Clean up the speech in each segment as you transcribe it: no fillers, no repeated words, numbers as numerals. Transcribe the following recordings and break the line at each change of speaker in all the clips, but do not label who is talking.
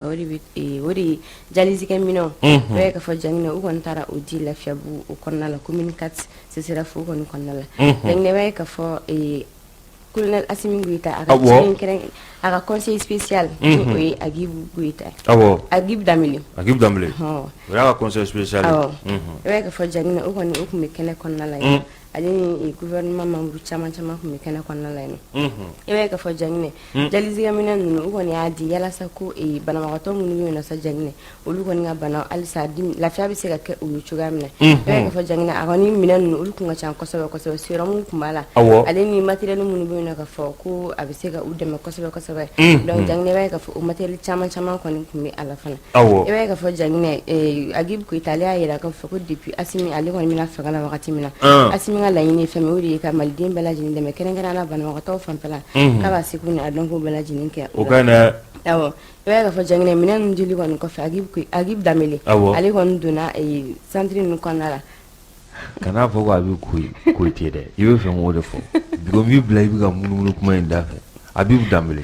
O de o de ye dialyse kɛ minɛnw, i b'a ye k'a fɔ Janginɛ u kɔni taara o di Lafiyabugu o kɔnɔna la commune 4 CSRéf o kɔni kɔnɔna la, Janginɛ i b'a ye k'a fɔ colonel Asimi Goyita a ka ciden kɛrɛn a ka conseiller spécial o ye Agibu Goyita ye,
awɔ,
Agibu Danbele,
Agibu Danbele, o y'a ka conseiller spécial ye,
awɔ, i b'a ye k'a fɔ Janginɛ o kɔni o tun bɛ kɛnɛ kɔnɔna la yen ale ni gouvernement membre caman caman tun bɛ kɛnɛ kɔnɔna la yen nɔ, i b'a ye k'a fɔ Janginɛ dialyse kɛ minɛn ninnu u kɔni y'a di yalasa ko banabagatɔ minnu bɛ yen nɔ sa Janginɛ olu kɔni ka bana halisa lafiya bɛ se ka kɛ u ye cogoya min na, i b'a ye k'a fɔ Janginɛ a kɔni minɛn ninnu olu tun ka ca kosɛbɛ kosɛbɛ sérum tun b'a la, ale ni matériel minnu bɛ yen nɔ k'a fɔ ko a bɛ se ka u dɛmɛ kosɛbɛ kosɛbɛ donc Janginɛ i b'a ye k'a fɔ o matériel caman caman kɔni tun bɛ a la fana, i b'a ye k'a fɔ Janginɛ Agibu Goyita ale y'a jira k'a fɔ ko depuis Asimi ale kɔni bɛ na fanga la wagati min na Asimi ka laɲini ye fɛn min ye o de ye ka maliden bɛɛ lajɛlen dɛmɛ kɛrɛnkɛrɛnnenya la banabagatɔw fanfɛla k'a b'a seko ni a dɔnko bɛɛ lajɛlen kɛ
o ka ɲi dɛ,
awɔ, i b'a ye k'a fɔ Janginɛ minɛn ninnu dili kɔni kɔfɛ Agibu Danbele ale kɔni donna centre ninnu kɔnɔna la
Kan'a fɔ ko Abibu Koyite dɛ i bɛ fɛ k'o de fɔ bi n b'i bila i bɛ ka munumunu kuma in da fɛ Abibu Danbele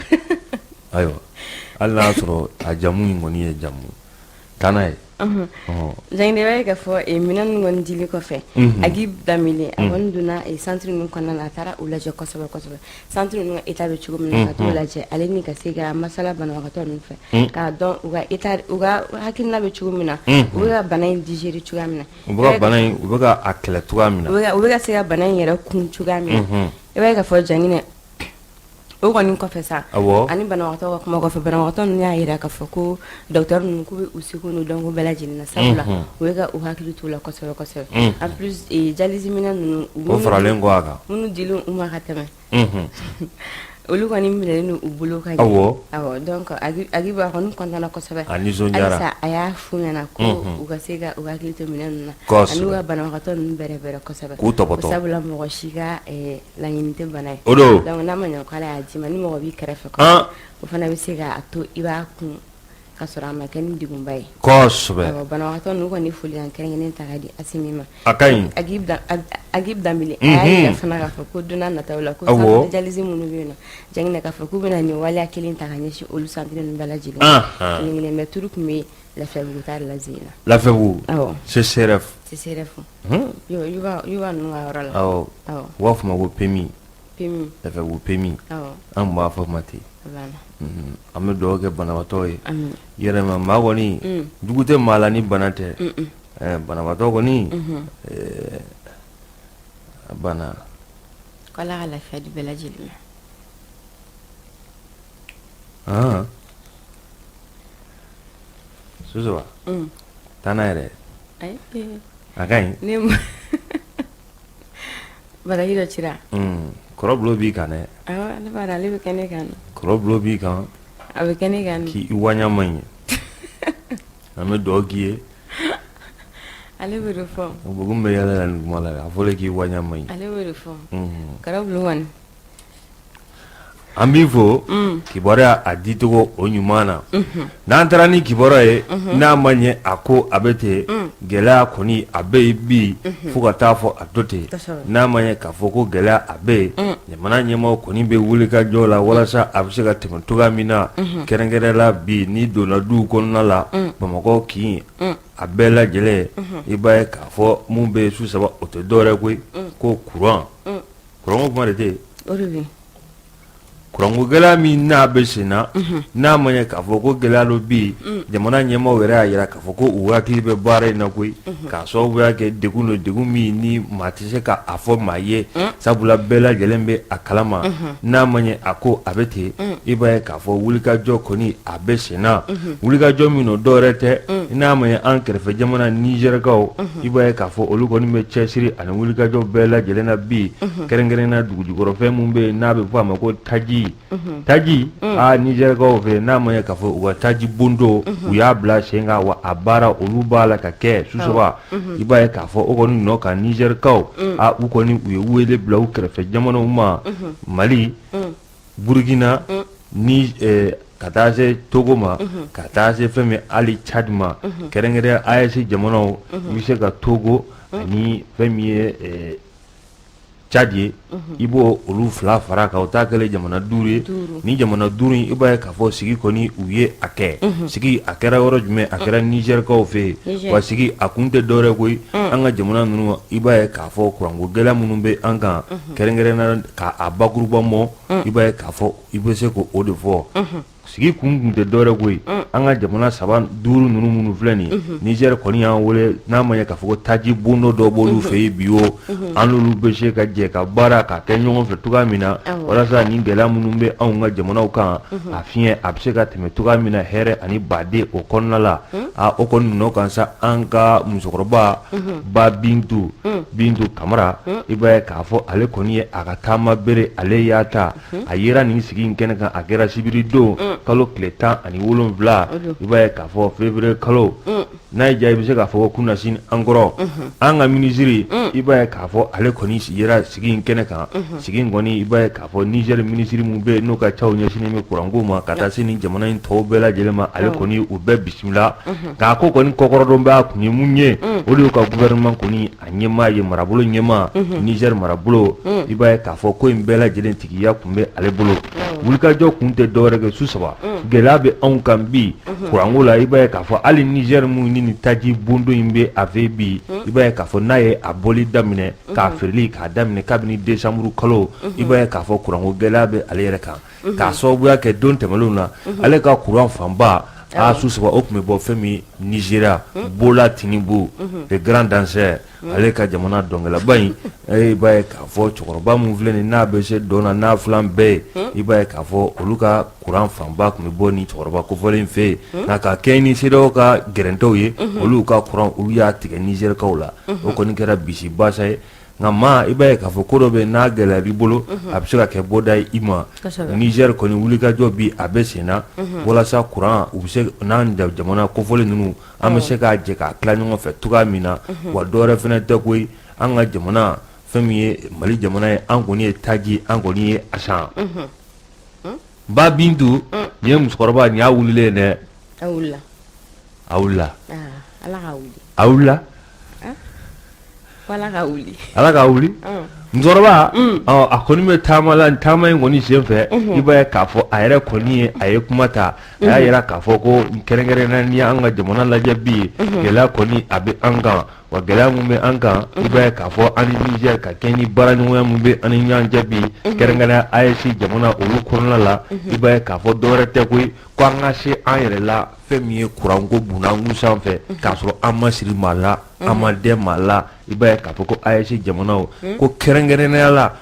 ayiwa hali n'a y'a sɔrɔ a jamu in kɔni ye jamu taa n'a ye
Janginɛ i b'a ye k'a fɔ minɛn ninnu kɔni dili kɔfɛ Agibu Danbele a kɔni donna centre ninnu kɔnɔna na a taara u lajɛ kosɛbɛ kosɛbɛ centre ninnu ka état bɛ cogo min na ka t'o lajɛ ale ni ka se ka masala banabagatɔ ninnu fɛ k'a dɔn u ka état u ka hakilina bɛ cogo min na u bɛ ka bana in digérer cogoya min na
u bɛ ka u bɛ ka a kɛlɛ cogoya min
na u bɛ ka se ka bana in yɛrɛ kun cogoya min na i b'a ye k'a fɔ Janginɛ o kɔni kɔfɛ sa ani banabagatɔ ka kuma kɔfɛ banabagatɔ ninnu y'a jira k'a fɔ ko docteur ninnu k'u bɛ u seko n'u dɔnko bɛɛ lajɛlen na sabula u bɛ ka u hakili t'u la kosɛbɛ kosɛbɛ en plus dialyse minɛn ninnu
o faralen kɔ a kan
minnu dilen u ma ka tɛmɛ olu kɔni minɛlen don u bolo ka ɲɛ awɔ donc Agibu a kɔni content na kosɛbɛ
a nisɔndiyara
halisa a y'a f'u ɲɛna ko u ka se ka u hakili to minɛn ninnu na ani u ka banabagatɔ ninnu bɛrɛbɛrɛ kosɛbɛ
k'u tɔpɔtɔ
sabula mɔgɔ si ka laɲini tɛ bana ye
o don
donc n'a ma ɲɛ ko Ala y'a d'i ma ni mɔgɔ b'i kɛrɛfɛ o fana bɛ se k'a to i b'a kun ka sɔrɔ a ma kɛ ni degunba ye
kosɛbɛ
banabagatɔ ninnu kɔni folikan kɛrɛnkɛrɛnnen ta ka di Asimi ma
a ka ɲi
Agibu Danbele a y'a jira fana k'a fɔ ko don n'a nataw la ko centre de dialyse minnu bɛ yen nɔ Janginɛ k'a fɔ k'u bɛna nin waleya kelen ta ka ɲɛsin olu centre ninnu bɛɛ lajɛlen ma kelen kelen mais tour tun bɛ Lafiyabugu ta de la zen in
na Lafiyabugu CSRéf
CSRéf Yuba ninnu ka yɔrɔ la
awɔ u b'a fɔ o ma ko PMI Lafiyabugu PMI an tun b'a fɔ ma ten an bɛ dugawu kɛ banabaatɔ ye yɛrɛma maa kɔni jugu tɛ maa la ni bana tɛ banabaatɔ kɔni a banna
Ala ka lafiya di bɛɛ lajɛlen
ma Susuba taa n'a yɛrɛ a ka ɲi
Baraji dɔ cira
kɔrɔ b'i kan dɛ
ne b'a ale bɛ kɛ ne kan
kɔrɔ b'i kan
a bɛ kɛ ne kan
k'i waɲa man ɲi an bɛ dugawu k'i ye
ale bɛ de fɔ
bugu bɛ yala la nin kuma la a fɔra k'i waɲa man ɲi
ale bɛ de fɔ kɔrɔ kɔni
An b'i fo kibaruya a dicogo o ɲuman na n'an taara ni kibaruya ye n'a ma ɲɛ a ko a bɛ ten gɛlɛya kɔni a bɛ yen bi fo ka taa fɔ a to ten n'a ma ɲɛ k'a fɔ ko gɛlɛya a bɛ yen jamana ɲɛmaaw kɔni bɛ wuli ka jɔ la walasa a bɛ se ka tɛmɛ cogoya min na kɛrɛnkɛrɛn la bi n'i donna duw kɔnɔna la Bamakɔ kin a bɛɛ lajɛlen i b'a ye k'a fɔ mun bɛ su saba o tɛ dɔwɛrɛ koyi ko kuran kuranko kuma de tɛ
yen
kuranko gɛlɛya min n'a bɛ sen na n'a ma ɲɛ k'a fɔ ko gɛlɛya don bi jamana ɲɛmaaw yɛrɛ y'a jira k'a fɔ ko u hakili bɛ baara in na koyi k'a sababuya kɛ degun don degun min ni maa tɛ se ka a fɔ maa ye sabula bɛɛ lajɛlen bɛ a kalama n'a ma ɲɛ a ko a bɛ ten i b'a ye k'a fɔ wulikajɔ kɔni a bɛ sen na wulikajɔ min don dɔwɛrɛ tɛ n'a ma ɲɛ an kɛrɛfɛ jamana Nizɛrikaw i b'a ye k'a fɔ olu kɔni bɛ cɛsiri ani wulikajɔ bɛɛ lajɛlen na bi kɛrɛnkɛrɛn na dugujukɔrɔfɛn min bɛ yen n'a bɛ fɔ a ma ko taji taji aa Nizɛrikaw fɛ n'a ma ɲɛ k'a fɔ u ka taji bondo u y'a bila sen kan wa a baara olu b'a la ka kɛ susoba i b'a ye k'a fɔ o kɔni nɔ kan Nizɛrikaw aa u kɔni u ye wele bila u kɛrɛfɛ jamanaw ma Mali Burukina ni ka taa se Togo ma ka taa se fɛn min hali Cadi ma kɛrɛnkɛrɛn AES jamanaw i bɛ se ka Togo ani fɛn min ye Tchad ye i b'o olu fila fara kan, o ta kɛlen jamana duuru ye. Ni jamana duuru in, i b'a ye k'a fɔ sigi kɔni u ye a kɛ. Sigi a kɛra yɔrɔ jumɛn? A kɛra Nizɛrikaw fɛ yen. Wa sigi a kun tɛ dɔwɛrɛ koyi, an ka jamana ninnu, i b'a ye k'a fɔ kuranko gɛlɛya minnu bɛ an kan, kɛrɛnkɛrɛnnenya k'a bakuruba mɔ, i b'a ye k'a fɔ i bɛ se k'o de fɔ. Sigi kun tun tɛ dɔwɛrɛ koyi, an ka jamana saba duuru ninnu minnu filɛ nin ye, Nizɛri kɔni y'an wele, n'a ma ɲɛ k'a fɔ ko taji bondo dɔ b'olu fɛ yen bi, o an n'olu bɛ se ka jɛ ka baara ka kɛ ɲɔgɔn fɛ cogoya min na, walasa ni gɛlɛya minnu bɛ anw ka jamanaw kan, a fiɲɛ a bɛ se ka tɛmɛ cogoya min na hɛrɛ ani baden o kɔnɔna la. Aa, o kɔni nɔ kan sa, an ka musokɔrɔba ba Bintu, Bintu Kamara, i b'a ye k'a fɔ ale kɔni ye a ka taama bere, ale y'a ta. A yera nin sigi in kɛnɛ kan, a kɛra sibiri don, kalo tile 17, i b'a ye k'a fɔ février kalo. N'a y'i diya, i bɛ se k'a fɔ ko kunasini an kɔrɔ, an ka minisiri, i b'a ye k'a fɔ ale kɔni yera sigi in kɛnɛ kan. Sigi in kɔni, i b'a ye k'a fɔ Nizɛri minisiri min bɛ yen, n'o ka caw ɲɛsinnen bɛ kuranko ma, ka taa se nin jamana in tɔw bɛɛ lajɛlen ma, ale kɔni u bɛɛ bisimila. Nka a ko kɔni kɔkɔrɔdon b'a kun ye mun ye? O de y'u ka gouvernement kɔni a ɲɛmaa ye, marabolo ɲɛmaa, Nizɛri marabolo. I b'a ye k'a fɔ ko in bɛɛ lajɛlen tigiya tun bɛ ale bolo. Wulikajɔ kun tɛ dɔwɛrɛ kɛ su saba, gɛlɛya bɛ anw kan bi kuranko la. I b'a ye k'a fɔ hali Nizɛri min ni nin taji bondo in bɛ a fɛ bi, i b'a ye k'a fɔ n'a ye a bɔli daminɛ, k'a feereli k'a daminɛ kabini décembre kalo, i b'a ye k'a fɔ kuranko gɛlɛya bɛ ale yɛrɛ kan, k'a sababuya kɛ don tɛmɛnlenw na, ale ka kuran fanba a su saba, o tun bɛ bɔ fɛn min Nizeriya, Bola Tinubu, le grand danseur, ale ka jamana dɔnkɛlaba in. I b'a ye k'a fɔ cɛkɔrɔba min filɛ nin, n'a bɛ se dɔn na n'a filan bɛɛ ye, i b'a ye k'a fɔ olu ka kuran fanba tun bɛ bɔ ni cɛkɔrɔba kofɔlen fɛ yen. Nka ka kɛ ni CEDEAO ka gɛrɛntɛw ye, olu ka kuran, olu y'a tigɛ Nizɛrikaw la. O kɔni kɛra bisibasa ye. Nka maa, i b'a ye k'a fɔ ko dɔ bɛ n'a gɛlɛya i bolo, a bɛ se ka kɛ bɔda ye i ma. Nizɛri kɔni wulikajɔ bi a bɛ sen na walasa kuran u bɛ se n'an jamana kofɔlen ninnu, an bɛ se k'a jɛ k'a tila ɲɔgɔn fɛ cogoya min na. Wa dɔwɛrɛ fana tɛ koyi, an ka jamana, fɛn min ye Mali jamana ye, an kɔni ye taji, an kɔni ye a san. Ba Bintu, nin ye musokɔrɔba nin y'a wulilen dɛ.
A wulila.
A wulila. A wulila.
Ala ka wuli.
Ala ka wuli. Musokɔrɔba, a kɔni bɛ taama la. Taama in kɔni sen fɛ, i b'a ye k'a fɔ a yɛrɛ kɔni ye, a ye kuma ta, a y'a jira k'a fɔ ko kɛrɛnkɛrɛnnenya, n'i y'an ka jamana lajɛ bi, gɛlɛya kɔni a bɛ an kan. Wa gɛlɛya min bɛ an kan, i b'a ye k'a fɔ an ni Nizɛri ka kɛ ni baaraɲɔgɔnya min bɛ an ni ɲɔgɔn cɛ bi, kɛrɛnkɛrɛnnenya AES jamana olu kɔnɔna la, i b'a ye k'a fɔ dɔwɛrɛ tɛ koyi, ko an ka se an yɛrɛ la fɛn min ye kuranko bunakun sanfɛ, k'a sɔrɔ an ma siri maa la, an ma dɛn maa la. I b'a ye k'a fɔ ko AES jamanaw, ko kɛrɛnkɛrɛnnenya la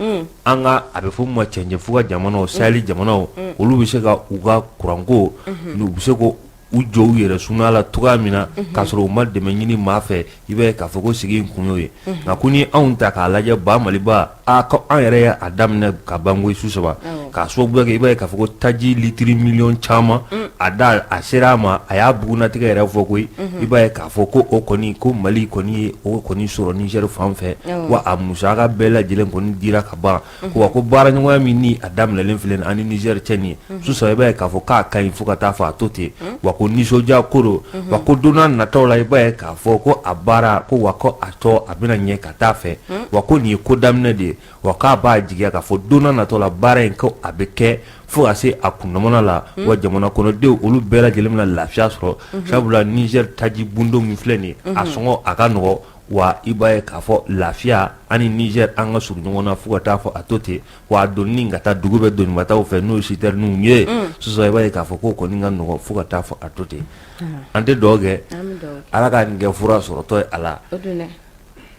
an ka, a bɛ fɔ min ma cɛncɛnfuga jamanaw, Sahel jamanaw, olu bɛ se ka u ka kuranko, u bɛ se ko u jɔ u yɛrɛ suna la cogoya min na, k'a sɔrɔ u ma dɛmɛ ɲini maa fɛ. I b'a ye k'a fɔ ko sigi in kun y'o ye. Nka ko ni anw ta k'a lajɛ, ba Maliba, a ko an yɛrɛ y'a daminɛ ka ban koyi su saba, k'a sababuya kɛ i b'a ye k'a fɔ ko taji litiri miliyɔn caman a da a sera a ma, a y'a bugunnatigɛ yɛrɛ fɔ koyi. I b'a ye k'a fɔ ko o kɔni, ko Mali kɔni ye o kɔni sɔrɔ Nizɛri fan fɛ, wa a musaka bɛɛ lajɛlen kɔni dira ka ban. Wa ko baaraɲɔgɔnya min ni a daminɛlen filɛ nin an ni Nizɛri cɛ nin ye su saba, i b'a ye k'a fɔ k'a ka ɲi fo ka taa fɔ a to ten. Wa ko nisɔndiya ko don. Wa ko don n'a nataw la, i b'a ye k'a fɔ ko a baara ko, wa ko a tɔ a bɛna ɲɛ ka taa fɛ. Wa ko nin ye ko daminɛ de ye. Wa k'a b'a jigiya k'a fɔ don n'a nataw la, baara in ko a bɛ kɛ fo ka se a kundamana la, wa jamana kɔnɔdenw olu bɛɛ lajɛlen bɛna lafiya sɔrɔ, sabula Nizɛri taji bundo min filɛ nin ye, a sɔngɔ a ka nɔgɔ. Wa i b'a ye k'a fɔ lafiya an ni Nizɛri an ka surun ɲɔgɔn na fo ka taa fɔ a to ten. Wa a donni ka taa dugu bɛ donibataw fɛ, n'o ye sitɛriniw ye sisan, i b'a ye k'a fɔ k'o kɔni ka nɔgɔ fo ka taa fɔ a to ten. An tɛ dugawu kɛ, Ala ka nin kɛ fura sɔrɔtɔ ye a la.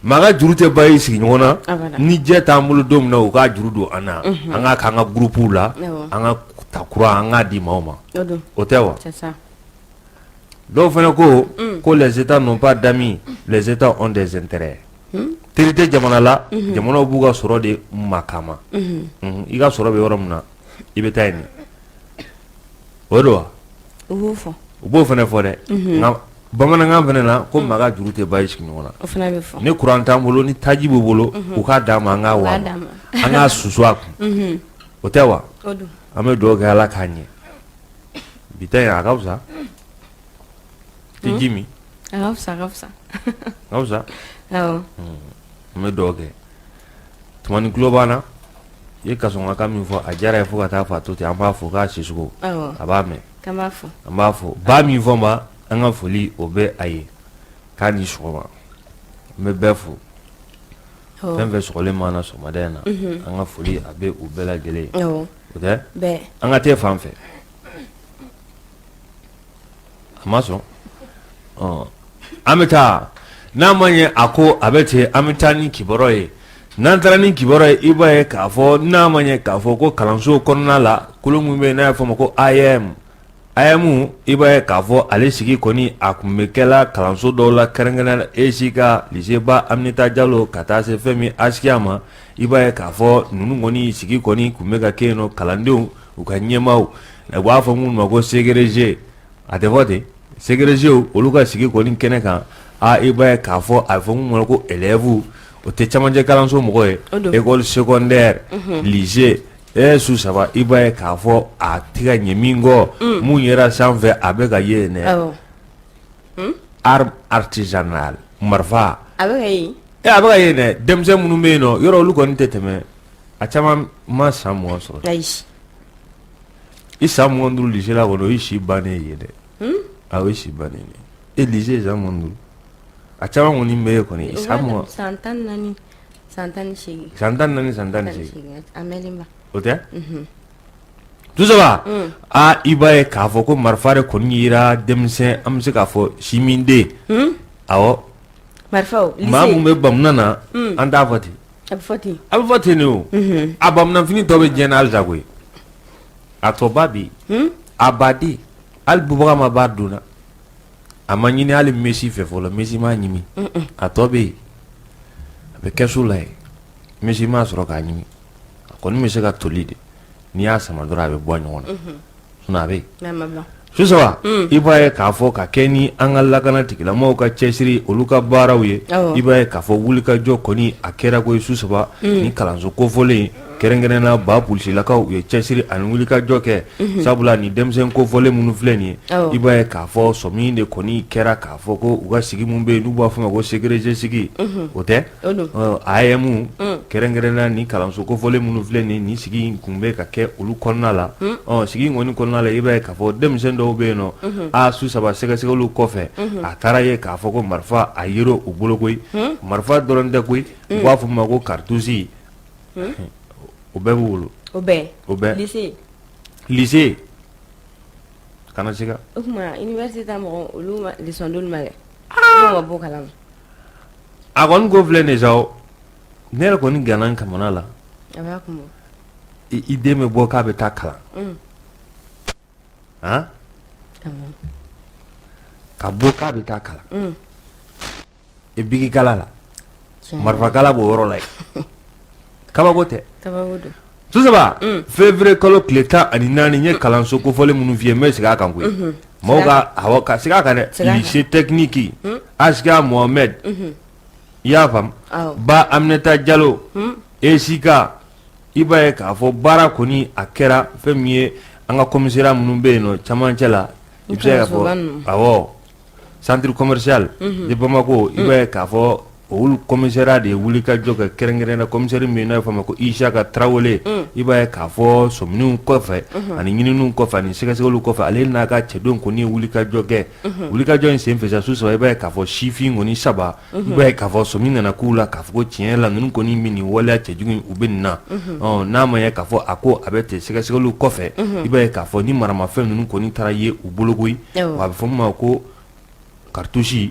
Maa ka juru tɛ ban i sigiɲɔgɔn na. Ni jɛ t'an bolo don min na, u k'a juru don an na, an k'a k'an ka gurupuw la, an ka ta kura, an k'a di maaw ma, o tɛ wa? Dɔw fana ko ko les États n'ont pas d'amis, les États ont des intérêts. Teri tɛ jamana la, jamanaw b'u ka sɔrɔ de makama. I ka sɔrɔ bɛ yɔrɔ min na, i bɛ taa yen. O don wa?
U b'o fɔ.
U b'o fana fɔ dɛ. Nka bamanankan fana na, ko maa ka juru tɛ ban i sigiɲɔgɔn na.
O fana bɛ fɔ.
Ni kuran t'an bolo, ni taji b'u bolo, u k'a d'an ma, an k'a wa, an k'a susu a kun. O tɛ wa? An bɛ dugawu kɛ, Ala k'a ɲɛ. Bi ta in a ka fisa. Tɛ ji min.
A ka fisa, a ka fisa.
A ka fisa.
Awɔ.
An bɛ dugawu kɛ. Tumani tulo b'an na i ye kasɔnka min fɔ a diyara ye fo ka taa fɔ a to ten an b'a fɔ k'a Sisoko a b'a mɛn an b'a fɔ ba min fɔ ma an ka foli o bɛ a ye k'a ni sɔgɔma n bɛ bɛɛ fo fɛn fɛn sɔgɔlen b'an na sɔgɔmada in na an ka foli a bɛ u bɛɛ lajɛlen ye o tɛ an ka taa fan fɛ a ma sɔn an bɛ taa n'a ma ɲɛ a ko a bɛ ten an bɛ taa ni kibaru ye n'an taara ni kibaru ye i b'a ye k'a fɔ n'a ma ɲɛ k'a fɔ ko kalanso kɔnɔna la kulu min bɛ yen n'a y'a fɔ a ma ko AEEM AEEM i b'a ye k'a fɔ ale sigi kɔni a tun bɛ kɛla kalanso dɔw la kɛrɛnkɛrɛnnenya la ESICA lycée ba Aminata Jalo ka taa se fɛn min ASKIA ma i b'a ye k'a fɔ ninnu kɔni sigi kɔni tun bɛ ka kɛ yen nɔ kalandenw u ka ɲɛmaaw u b'a fɔ minnu ma ko CGRG a tɛ fɔ ten CGRG olu ka sigi kɔni kɛnɛ kan aa i b'a ye k'a fɔ a bɛ fɔ minnu ma ko élèves o tɛ camancɛ kalanso mɔgɔ ye école secondaire lycée su saba i b'a ye k'a fɔ a tɛ ka ɲɛ min kɔ mun yɛrɛ sanfɛ a bɛ ka ye yen dɛ arme artisanale marifa
a bɛ ka ye
a bɛ ka ye dɛ denmisɛn minnu bɛ yen nɔ yɔrɔ olu kɔni tɛ tɛmɛ a caman ma san 20 sɔrɔ i san 25 lycée la kɔni o y'i si bannen ye dɛ a o si bannen e lycée san 25 a caman kɔni bɛ yen kɔni san 20
san 14 san 18
san 14 san 18 o tɛ su saba aa i b'a ye k'a fɔ ko marifa de kɔni yera denmisɛn an bɛ se k'a fɔ siminden awɔ maa min bɛ bamunan na an t'a fɔ ten
a bɛ fɔ ten
a bɛ fɔ ten de o a bamunanfini tɔ bɛ diɲɛ na halisa koyi a tɔba bɛ yen a baden hali bubaga ma ba donna a ma ɲini hali Messi fɛ fɔlɔ Messi m'a ɲimi a tɔ bɛ yen a bɛ kɛsu la yen Messi m'a sɔrɔ k'a ɲimi a kɔni bɛ se ka toli de n'i y'a sama dɔrɔn a bɛ bɔ ɲɔgɔn na sinon a bɛ yen su saba i b'a ye k'a fɔ ka kɛ ni an ka lakana tigilamɔgɔw ka cɛsiri olu ka baaraw ye i b'a ye k'a fɔ wulikajɔ kɔni a kɛra koyi su saba ni kalanso kofɔlen kɛrɛnkɛrɛnna ba polisilakaw u ye cɛsiri ani wulikajɔ kɛ sabula ni denmisɛn kofɔlen minnu filɛ nin ye i b'a ye k'a fɔ sɔmi de kɔni kɛra k'a fɔ ko u ka sigi min bɛ yen n'u b'a fɔ ma ko CGRG sigi o tɛ AEEM kɛrɛnkɛrɛnna ni kalanso kofɔlen minnu filɛ nin ni sigi in tun bɛ ka kɛ olu kɔnɔna la sigi in kɔni kɔnɔna la i b'a ye k'a fɔ denmisɛn dɔw bɛ yen nɔ a su saba sɛgɛsɛgɛliw kɔfɛ a taara ye k'a fɔ ko marifa a yera u bolo koyi marifa dɔrɔn tɛ koyi u b'a fɔ ma ko cartouche o bɛɛ b'u bolo
o bɛɛ
o bɛɛ lycée kana siga
o tuma université ta mɔgɔ olu ma leçon d'olu ma dɛ olu ma bɔ kalama
a kɔni ko filɛ nin sa ne yɛrɛ kɔni gana n kamana la i den bɛ bɔ k'a bɛ taa kalan han ka bɔ k'a bɛ taa kalan i bigikala la marifakala b'o yɔrɔ la yen kabako tɛ su saba février kalo tile 14 n ye kalanso kofɔlen minnu f'i ye n bɛ segin a kan koyi maaw ka awɔ ka segin a kan dɛ lycée technique Askia Mohamed i y'a faamu ba Aminata Jalo ESICA i b'a ye k'a fɔ baara kɔni a kɛra fɛn min ye an ka commissariat minnu bɛ yen nɔ camancɛ la i bɛ se k'a fɔ awɔ centre commercial de Bamako i b'a ye k'a fɔ olu commissariat de ye wulikajɔ kɛ kɛrɛnkɛrɛn na commissaire min n'a bɛ fɔ a ma ko Isaka Tarawele i b'a ye k'a fɔ sɔminiw kɔfɛ ani ɲininiw kɔfɛ ani sɛgɛsɛgɛliw kɔfɛ ale n'a ka cɛdenw kɔni ye wulikajɔ kɛ wulikajɔ in senfɛ sa su saba i b'a ye k'a fɔ sifin kɔni saba i b'a ye k'a fɔ sɔmi nana k'u la k'a fɔ ko tiɲɛ la ninnu kɔni bɛ nin waleya cɛjugu u bɛ nin na n'a ma ye k'a fɔ a ko a bɛ ten sɛgɛsɛgɛliw kɔfɛ i b'a ye k'a fɔ ni maramafɛn ninnu kɔni taara ye u bolo koyi a bɛ fɔ min ma ko cartouche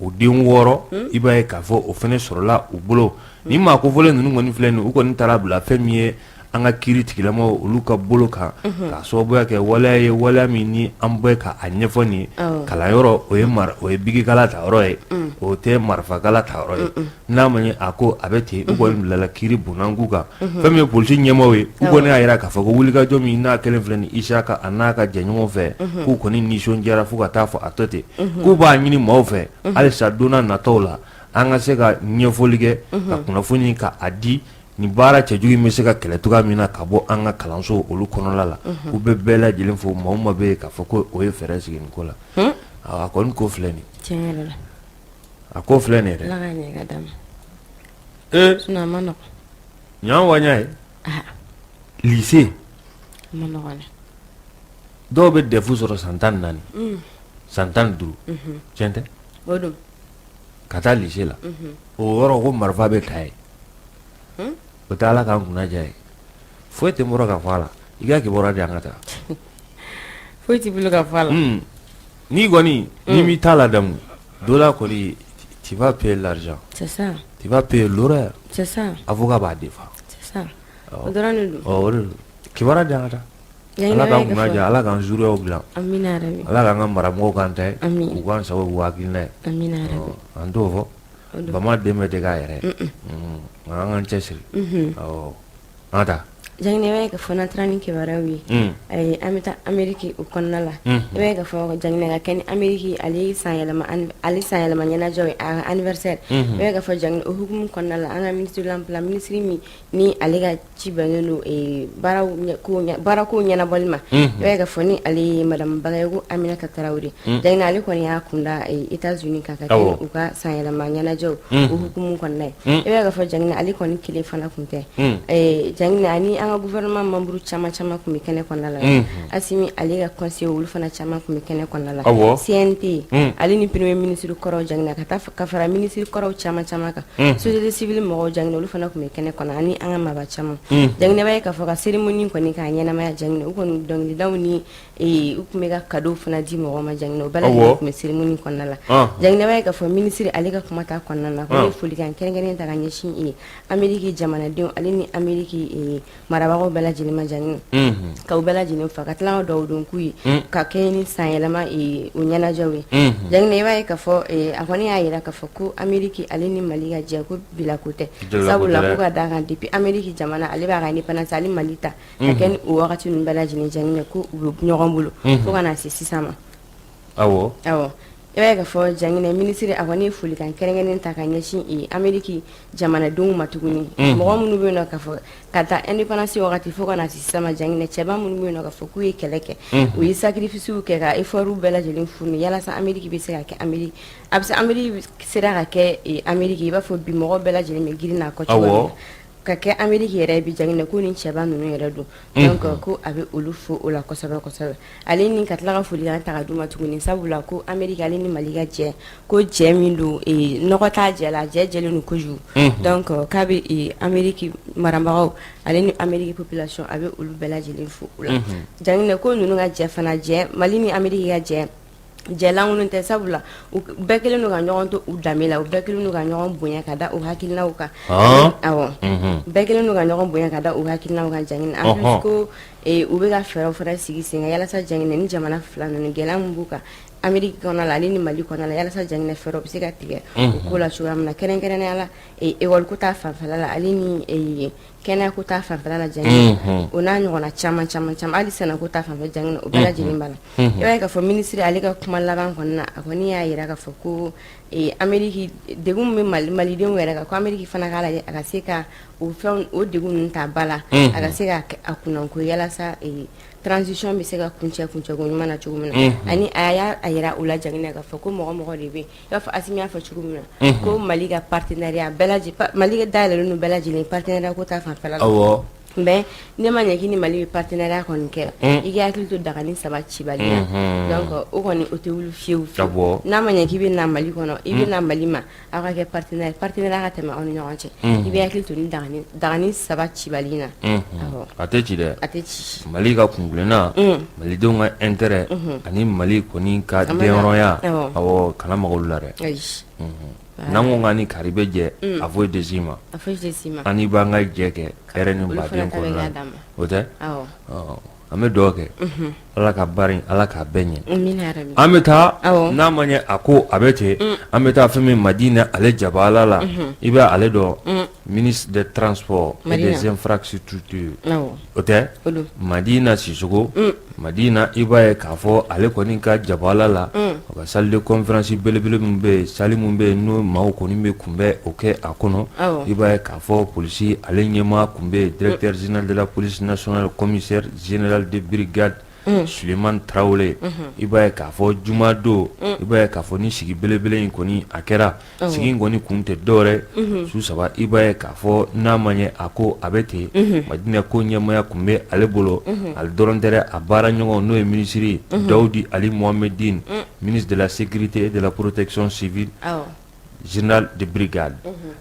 o den 6 i b'a ye k'a fɔ o fana sɔrɔla u bolo ni maa kofɔlen ninnu kɔni filɛ nin u kɔni taara bila fɛn min ye an ka kiiri tigilamaw olu ka bolo kan k'a sababuya kɛ waleya ye waleya min ni an bɛ ka a ɲɛfɔ nin ye kalanyɔrɔ o ye o ye bigikala ta yɔrɔ ye o tɛ marifakala ta yɔrɔ ye n'a ma ɲɛ a ko a bɛ ten u kɔni bilala kiiri bunakun kan fɛn min ye polisi ɲɛmaaw ye u kɔni y'a jira k'a fɔ ko wulikajɔ min n'a kɛlen filɛ nin Isaka a n'a ka jɛɲɔgɔn fɛ k'u kɔni nisɔndiyara fo ka taa fɔ a tɔ ten k'u b'a ɲini maaw fɛ halisa don nataw la an ka se ka ɲɛfɔli kɛ ka kunnafoni ka a di Nin baara cɛjugu in bɛ se ka kɛlɛ cogoya min na ka bɔ an ka kalanso olu kɔnɔla la u bɛ bɛɛ lajɛlen fo maa o maa bɛ yen k'a fɔ ko o ye fɛɛrɛ sigi nin ko la a kɔni ko filɛ nin a ko filɛ nin yɛrɛ. Ɲan wa ye lycée dɔw bɛ DEF sɔrɔ san 14, san 15, tiɲɛ tɛ ka taa lycée la o yɔrɔ ko marifa bɛ ta yen o tɛ Ala k'an kunna diya ye foyi tɛ n bolo ka fɔ a la i ka kibaruya di an ka taa
foyi t'i bolo ka fɔ a la
n'i kɔni n'i m'i ta ladamu dɔ la kɔni tu vas payer l'argent
c'est ça
tu vas payer l'horreur
c'est ça
avocat b'a défend
c'est ça o dɔrɔn de don
o de don kibaruya di an ka taa Ala k'an kunna diya Ala k'an zuruyaw dilan
amina yarabi
Ala k'an ka maramɔgɔw k'an ta ye
amin
u k'an sago k'u hakilina ye
amina yarabi
an t'o fɔ bama den bɛɛ tɛ k'a yɛrɛ ye nka an k'an cɛsiri awɔ an ka taa
Jaginɛ i b'a ye k'a fɔ n'an taara ni kibaruyaw ye an bɛ taa Ameriki o kɔnɔna la i b'a ye k'a fɔ Jaginɛ ka kɛ ni Ameriki ale san yɛlɛma ale san yɛlɛma ɲɛnajɛw ye a ka anniversaire i b'a ye k'a fɔ Jaginɛ o hukumu kɔnɔna la an ka ministre de l'emploi ministre min ni ale ka ci bɛnnen don baarako ɲɛnabɔli ma i b'a ye k'a fɔ ni ale ye madame Bagayogo Aminata Tarawele Jaginɛ ale kɔni y'a kunda États-Unis kan ka kɛ u ka san yɛlɛma ɲɛnajɛw o hukumu kɔnɔna ye i b'a ye k'a fɔ Jaginɛ ale kɔni kelen fana tun tɛ Jaginɛ ani an ka gouvernement membre caman caman tun bɛ kɛnɛ kɔnɔna la Asimi ale ka conseiller olu fana caman tun bɛ kɛnɛ kɔnɔna la CNT ale ni premier ministre kɔrɔw Jaginɛ ka taa ka fara ministre kɔrɔw caman caman kan société civile mɔgɔw Jaginɛ olu fana tun bɛ kɛnɛ kɔnɔ ani an ka maaba caman Jaginɛ b'a ye k'a fɔ ka cérémonie kɔni k'a ɲɛnamaya Jaginɛ u kɔni dɔnkilidaw ni u tun bɛ ka cadeau fana di mɔgɔw ma Jaginɛ o bɛɛ lajɛlen tun bɛ cérémonie kɔnɔna la Jaginɛ b'a ye k'a fɔ ministre ale ka kuma ta kɔnɔna na ko ye folikan kɛrɛnkɛrɛnnen ta ka ɲɛsin Ameriki jamanadenw ale ni Ameriki marabagaw bɛɛ lajɛlen ma Jaginɛ ka u bɛɛ lajɛlen fo ka tila ka dugawu don k'u ye ka kɛɲɛ ni san yɛlɛma o ɲɛnajɛw ye Jaginɛ i b'a ye k'a fɔ a kɔni y'a jira k'a fɔ ko Ameriki ale ni Mali ka jɛ ko bilako tɛ sabula ko ka d'a kan depuis Ameriki jamana ale b'a ka indépendance ale Mali ta ka kɛ ni o wagati ninnu bɛɛ lajɛlen Jaginɛ ko u bɛ ɲɔgɔn bolo fo ka na se sisan ma
awɔ
i b'a ye k'a fɔ Jaginɛ minisiri a kɔni ye folikan kɛrɛnkɛrɛnnen ta ka ɲɛsin Ameriki jamanadenw ma tuguni mɔgɔ minnu bɛ yen nɔ k'a fɔ ka taa indépendance wagati fo ka na se sisan ma Jaginɛ cɛba minnu bɛ yen nɔ k'a fɔ k'u ye kɛlɛ kɛ u ye sacrifice kɛ ka effort bɛɛ lajɛlen fourni yalasa Ameriki bɛ se ka kɛ Ameriki a bɛ se Ameriki sera ka kɛ Ameriki i b'a fɔ bi mɔgɔ bɛɛ lajɛlen bɛ girin n'a kɔ cogo min na ka kɛ Ameriki yɛrɛ bi Jaginɛ ko ni cɛba ninnu yɛrɛ don donc ko a bɛ olu fo o la kosɛbɛ kosɛbɛ ale ni ka tila ka folikan ta ka d'u ma tuguni sabula ko Ameriki ale ni Mali ka jɛ ko jɛ min don nɔgɔ t'a jɛ la jɛ jɛlen don kojugu donc k'a bɛ Ameriki marabagaw ale ni Ameriki population a bɛ olu bɛɛ lajɛlen fo o la Jaginɛ ko ninnu ka jɛ fana jɛ Mali ni Ameriki ka jɛ jɛlankolon tɛ sabula u bɛɛ kɛlen don ka ɲɔgɔn to u danbe la u bɛɛ kɛlen don ka ɲɔgɔn bonya ka da u hakilinaw kan awɔ bɛɛ kɛlen don ka ɲɔgɔn bonya ka da u hakilinaw kan Jaginɛ en plus ko u bɛ ka fɛɛrɛw fana sigi sen kan yalasa Jaginɛ ni jamana fila ninnu gɛlɛya min b'u kan Ameriki kɔnɔna la ale ni Mali kɔnɔna la yalasa Jaginɛ fɛɛrɛw bɛ se ka tigɛ o ko la cogoya min na kɛrɛnkɛrɛnnenya la école ko ta fanfɛla la ale ni kɛnɛya ko ta fanfɛla la Jaginɛ o n'a ɲɔgɔnna caman caman caman hali sɛnɛko ta fanfɛ Jaginɛ o bɛɛ lajɛlen b'a la i b'a ye k'a fɔ minisiri ale ka kuma laban kɔnɔna na a kɔni y'a jira k'a fɔ ko Ameriki degun min bɛ malidenw yɛrɛ kan ko Ameriki fana k'a lajɛ a ka se ka o fɛn o degun ninnu ta ba la a ka se ka a kunnanko yalasa transition bɛ se ka kuncɛ kuncɛko ɲuman na cogo min na ani a y'a jira u la Jaginɛ k'a fɔ ko mɔgɔ mɔgɔ de bɛ yen i b'a fɔ Asimi y'a fɔ cogo min na ko Mali ka partenariat bɛɛ Mali dayɛlɛlen don bɛɛ lajɛlen partenariat ko ta fanfɛla la awɔ mais ne ma ɲɛ k'i ni Mali bɛ partenariat kɔni kɛ i k'i hakili to dagani saba cibali la donc o kɔni o tɛ wuli fiyewu fiyewu n'a ma ɲɛ k'i bɛ na Mali kɔnɔ i bɛ na Mali ma aw ka kɛ partenaire partenariat ka tɛmɛ aw ni ɲɔgɔn cɛ i bɛ hakili to ni dagani saba cibali na
a tɛ ci dɛ
a tɛ ci
Mali ka kuntilenna malidenw ka intérêt ani Mali kɔni ka denyɔrɔya awɔ kana maga olu la dɛ n'an ko k'an ni kari bɛ jɛ a foyi tɛ s'i ma an n'i b'an ka jɛ kɛ hɛrɛ ni baden kɔnɔna na o tɛ an bɛ dugawu kɛ ala ka baara in ala k'a bɛɛ ɲɛ an bɛ taa n'a ma ɲɛ a ko a bɛ ten an bɛ taa fɛn min Madina ale Jabala la i bɛ ale dɔn ministre des transports et des infrastructures o tɛ Madina Sisoko Madina i b'a ye k'a fɔ ale kɔni ka jabala la o ka salle de conférence belebele min bɛ yen salle min bɛ yen n'o maaw kɔni bɛ kunbɛn o kɛ a kɔnɔ i b'a ye k'a fɔ polisi ale ɲɛmaa tun bɛ yen directeur général de la police nationale commissaire général de brigade. Sulemani Tarawele, i b'a ye k'a fɔ jumadon, i b'a ye k'a fɔ ni sigi belebele in kɔni a kɛra, sigi in kɔni kun tɛ dɔwɛrɛ su saba, i b'a ye k'a fɔ n'a ma ɲɛ a ko a bɛ ten. Madina ko ɲɛmaaya tun bɛ ale bolo, ale dɔrɔn tɛ dɛ, a baara ɲɔgɔn n'o ye minisiri Dawudi Ali Mohamedine, ministre de la sécurité et de la protection civile, général de brigade,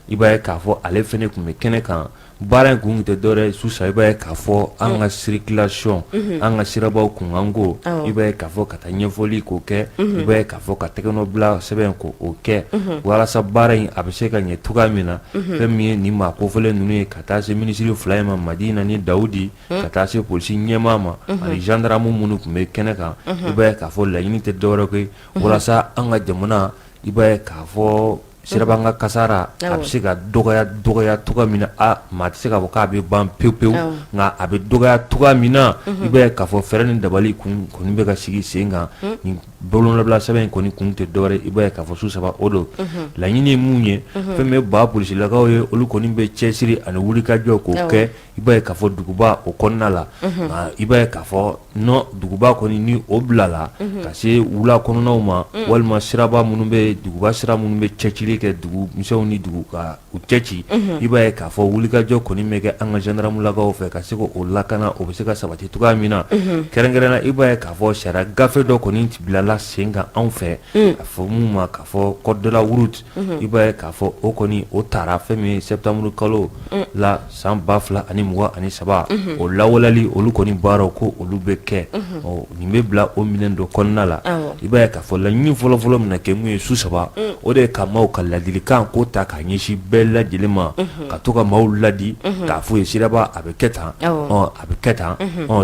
i b'a ye k'a fɔ ale fana tun bɛ kɛnɛ kan. Baara in kun tɛ dɔwɛrɛ su saba, i b'a ye k'a fɔ an ka circulation, an ka sirabaw kunkanko, i b'a ye k'a fɔ ka taa ɲɛfɔli k'o kɛ, i b'a ye k'a fɔ ka tɛgɛnɔbila sɛbɛn k'o kɛ walasa baara in a bɛ se ka ɲɛ cogoya min na. Fɛn min ye nin maa kofɔlen ninnu ye, ka taa se minisiri fila in ma, Madina ni Dawudi, ka taa se polisi ɲɛmaa ma ani gendarme minnu tun bɛ kɛnɛ kan, i b'a ye k'a fɔ laɲini tɛ dɔwɛrɛ koyi, walasa an ka jamana, i b'a ye k'a fɔ sirabakan kasara a bɛ se ka dɔgɔya dɔgɔya cogoya min na. A maa tɛ se k'a fɔ k'a bɛ ban pewu pewu, nka a bɛ dɔgɔya cogoya min na, i b'a ye k'a fɔ fɛɛrɛ ni dabali kun kɔni bɛ ka sigi sen kan. Nin bolonɔbila sɛbɛn in kɔni kun tɛ dɔwɛrɛ, i b'a ye k'a fɔ su saba o don. Laɲini ye mun ye? Fɛn min ye ba polisilakaw ye, olu kɔni bɛ cɛsiri ani wulikajɔ k'o kɛ, i b'a ye k'a fɔ duguba o kɔnɔna la. Nka i b'a ye k'a fɔ nɔ duguba kɔni ni o bilala ka se wula kɔnɔnaw ma, walima siraba minnu bɛ duguba sira minnu bɛ cɛcili kɛ dugu misɛnw ni dugu ka u cɛci, i b'a ye k'a fɔ wulikajɔ kɔni bɛ kɛ an ka gendarmelakaw fɛ ka se k'o lakana, o bɛ se ka sabati cogoya min na. Kɛrɛnkɛrɛn na, i b'a ye k'a fɔ sariya gafe dɔ kɔni bilala sen kan anw fɛ, a fɔ mun ma k'a fɔ code de la route. I b'a ye k'a fɔ o kɔni o taara fɛn min ye septembre kalo la san 2023, o lawaleyali olu kɔni baaraw ko olu bɛ kɛ. Ɔ nin bɛ bila o minɛn dɔ kɔnɔna la. I b'a ye k'a fɔ laɲini fɔlɔfɔlɔ min na kɛ mun ye su saba, o de ye ka maaw ka ladilikan ko ta k'a ɲɛsin bɛɛ lajɛlen ma, ka to ka maaw ladi k'a fɔ ye siraba a bɛ kɛ tan, a bɛ kɛ tan,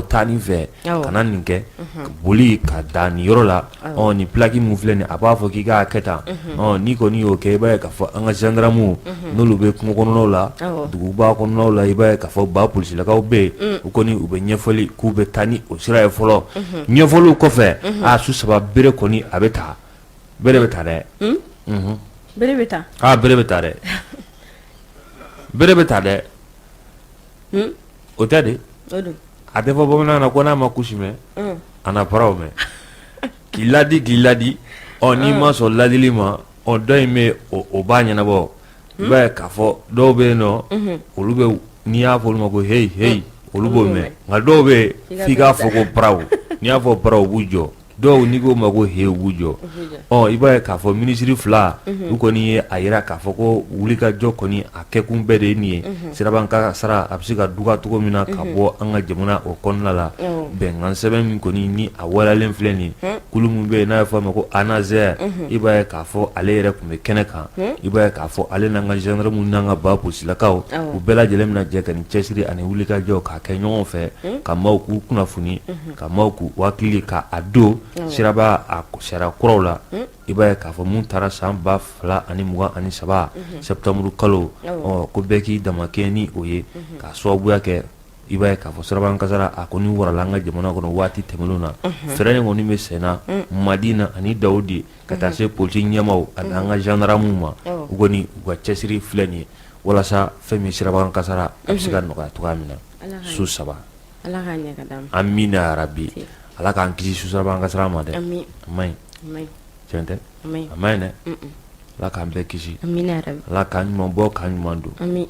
taa nin fɛ, kana nin kɛ, boli ka da nin yɔrɔ la, nin plaque min filɛ nin, a b'a fɔ k'i k'a kɛ tan. N'i kɔni y'o kɛ, i b'a ye k'a fɔ an ka gendarmew n'olu bɛ kungo kɔnɔnaw la, duguba kɔnɔnaw la, i b'a ye k'a fɔ ba polisilakaw bɛ yen, u kɔni u bɛ ɲɛfɔli k'u bɛ taa ni o sira ye fɔlɔ. Ɲɛfɔliw kɔfɛ, a su saba bere kɔni a bɛ taa, bere bɛ taa dɛ.
Bere bɛ taa.
Aa, bere bɛ taa dɛ, bere bɛ taa dɛ. O tɛ de, a tɛ fɔ bamanan na ko n'a ma kusi mɛn, a na paraw mɛn. K'i ladi, k'i ladi, ɔ n'i ma sɔn ladili ma, ɔ dɔ in bɛ o b'a ɲɛnabɔ. I b'a ye k'a fɔ dɔw bɛ yen nɔ, olu bɛ n'i y'a fɔ olu ma ko heyi heyi, olu b'o mɛn. Nka dɔw bɛ yen, f'i k'a fɔ ko paraw. N'i y'a fɔ paraw, u b'u jɔ. Dɔw n'i k'o ma ko he, u b'u jɔ. Ɔ i b'a ye k'a fɔ minisiri fila, u kɔni ye a jira k'a fɔ ko wulikajɔ kɔni a kɛkun bɛɛ de ye nin ye, sirabakan kasara a bɛ se ka dɔgɔya cogo min na ka bɔ an ka jamana o kɔnɔna la. Bɛnkan sɛbɛn min kɔni ni a waleyalen filɛ nin ye, kulu min bɛ yen n'a bɛ fɔ a ma ko ANASER, i b'a ye k'a fɔ ale yɛrɛ tun bɛ kɛnɛ kan. I b'a ye k'a fɔ ale n'an ka gendarmew n'an ka ba polisilakaw, u bɛɛ lajɛlen bɛna jɛ ka nin cɛsiri ani wulikajɔ k'a kɛ ɲɔgɔn fɛ, ka maaw k'u kunnafoni, ka maaw k'u hakili ka a don siraba a sariya kuraw la. I b'a ye k'a fɔ mun taara san 2023 septembre kalo, ɔ ko bɛɛ k'i dama kɛ ni o ye, k'a sababuya kɛ i b'a ye k'a fɔ sirabakan kasara a kɔni warala an ka jamana kɔnɔ waati tɛmɛnenw na. Fɛɛrɛ in kɔni bɛ senna, Madina ani Dawudi, ka taa se polisi ɲɛmaaw ani an ka gendarmew ma, u kɔni u ka cɛsiri filɛ nin ye walasa fɛn min sirabakan kasara a bɛ se ka nɔgɔya cogoya min na su saba.
Ala k'a ɲɛ ka d'an
ma. Amina yarabi. Ala k'an kisi su sirabakan kasara ma dɛ.
Ami.
A man
ɲi.
Tiɲɛ tɛ?
A man ɲi.
A man ɲi dɛ. Ala k'an bɛɛ kisi.
Amina yarabi.
Ala k'an ɲuman bɔ k'an ɲuman don.
Ami.